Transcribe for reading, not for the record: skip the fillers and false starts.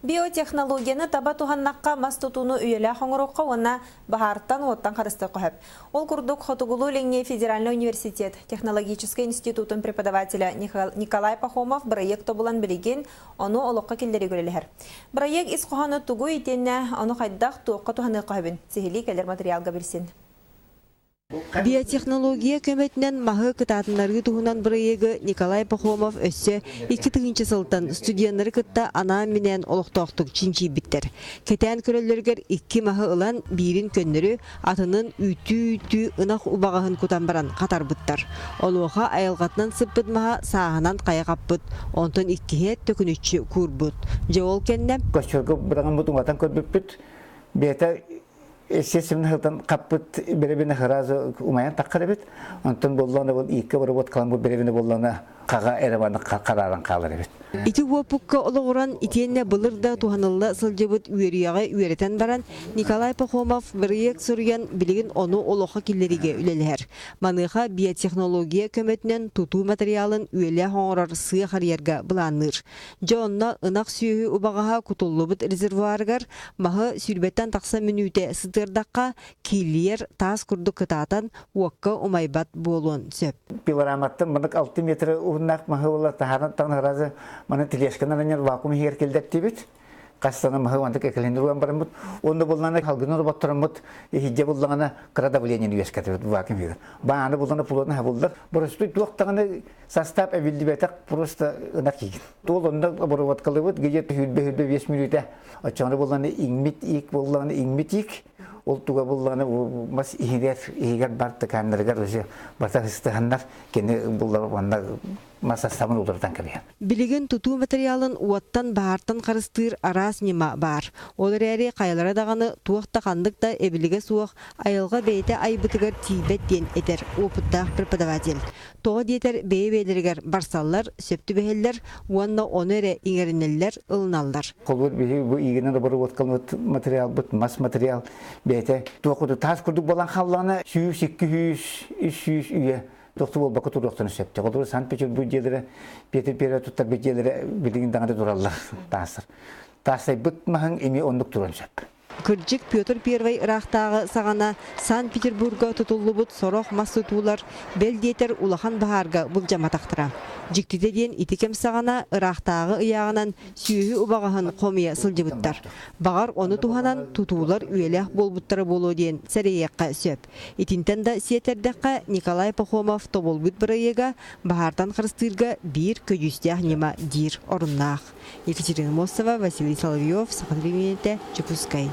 Биотехнологияны таба туһаннахха мас тутууну үйэлээх оҥоруохха уонна баһаартан, уоттан харыстыахха сөп. Ол курдук Хотугулуу-Илиҥҥи федеральнай университет технологическай институтун преподавателэ Николай Пахомов бырайыак тобулан билигин ону олоххо киллэрии үлэлэһэр. Бырайыак ис хоһооно тугуй итиэннэ ону хайдах, туохха туһаныахха сөбүн сиһилии кэлэр материалга билсин. Биотехнология көмөтүнэн маһы кытаатыннарыы туһунан бырайыагы Николай Пахомов өссө 2000 сылтан студеннары кытта анаан-минээн олохтоохтук чинчийбиттэр. Кэтээн көрөллөрүгэр икки маһы ылан, биирин көннөрү, атынын үүттүү-үүттүү ынах убаҕаһын кутан баран хатарбыттар. Онуоха айылҕатынан сыппыт маһа сааһынан хайа хаппыт, онтон иккиһэ төкүнүччү куурбут. Дьэ ол кэннэ Костюрга быраҕыммыт уҥатан көрбүппүт, бэйэтэ Естественно, сылтан хаппыт бэрэбинэ сразу умайан таххар эбит. Онтон буоллаҕына бу ииккэ обработкалан бу бэрэбинэ буоллаҕына хаҕа эрэ баны харааран хаалар эбит. Ити уопукка олоҕуран итиэннэ былыр да туһанылла сылдьыбыт үөрүйэҕи үөрэтэн баран, Николай Пахомов бырайыак суруйан билигин ону олоххо киллэриигэ үлэлэһэр. Маныаха биотехнология көмөтүнэн тутуу матырыйаалын үөлээх оҥорор сыа харыйарга былаанныыр. Дьэ онно ынах сүөһү убаҕаһа кутуллубут резервуарыгар маһы сүүрбэттэн тахса мүнүүтэ сытыардахха, кииллийэр таас курдук кытаатан уокка умайбат буолуон сөп. Пилораматтан маннык 6 метр уһуннаах маһы буолар таһааран таҥаразы маны тележканан анньар вакуум иһигэр киллэртибит. Хастана маһы мантык экэлин уран бараммыт. Онно буллана халгын роботтороммут иһидьэ буллаҕына кыра давлениены үөскэтибит вакуум иһигэр. Бааны буллана пулотна хабыллар. Боростуй туох даҕаны состав эбиллибэтэх просто ынах киигин. Туол онно обработкалыбыт где-то хүрбэ-хүрбэ 5 мүнүүтэ. Оччоҕуна булланы иҥмит иик булланы иҥмит иик. Ол туга булланы мас иһигэр иһигэр бар тыкааннарыгар уже бата ыстыһаннар кини буллар онно мас составын уларытан кэбиһэн. Билигин тутуу материалын уоттан баһаартан харыстыыр араас ньыма баар. Ол эрээри хайалара даҕаны туох да ханнык да эбилигэ суох айылҕа бэйэтэ айбытыгар тиийбэт диэн этэр опыттаах преподаватель. Тоҕо диэтэр бэйэ-бэйэлэригэр барсаллар, сөп түбэһэллэр уонна ону эрэ иҥэринэллэр, ылыналлар. Холобур, биһиги бу иигинэн обработкаламмыт материалбыт, мас материал бэйэтэ туох курдук таас курдук буолан хааллаҕына, 100, 200, 300 үйэ тохту буолбакка туруохтарын сөптөөх. Холобур, Санкт-Петербург дьиэлэрэ, Петр Первый туттарбыт дьиэлэрэ билигин даҕаны тураллар таастар. Таастайбыт маһыҥ эмиэ оннук туруон сөп. Кырдьык, Петр Первый ыраахтааҕы саҕана Санкт-Петербурга тутуллубут сорох мас тутуулар, бэл диэтэр, улахан баһаарга былдьамматахтара. Дьиктитэ диэн ити кэм саҕана ыраахтааҕы ыйааҕынан сүөһү убаҕаһын хомуйа сылдьыбыттар. Баҕар, ону туһанан тутуулар үйэлээх буолбуттара буолуо диэн сэрэйиэххэ сөп. Итинтэн да сиэтэрдэххэ, Николай Пахомов тобулбут бырайыага баһаартан харыстыырга биир көдьүүстээх ньыма диир оруннаах. Екатерина Мостова, Василий Соловьев, Саха телевидениетэ, Дьокуускай.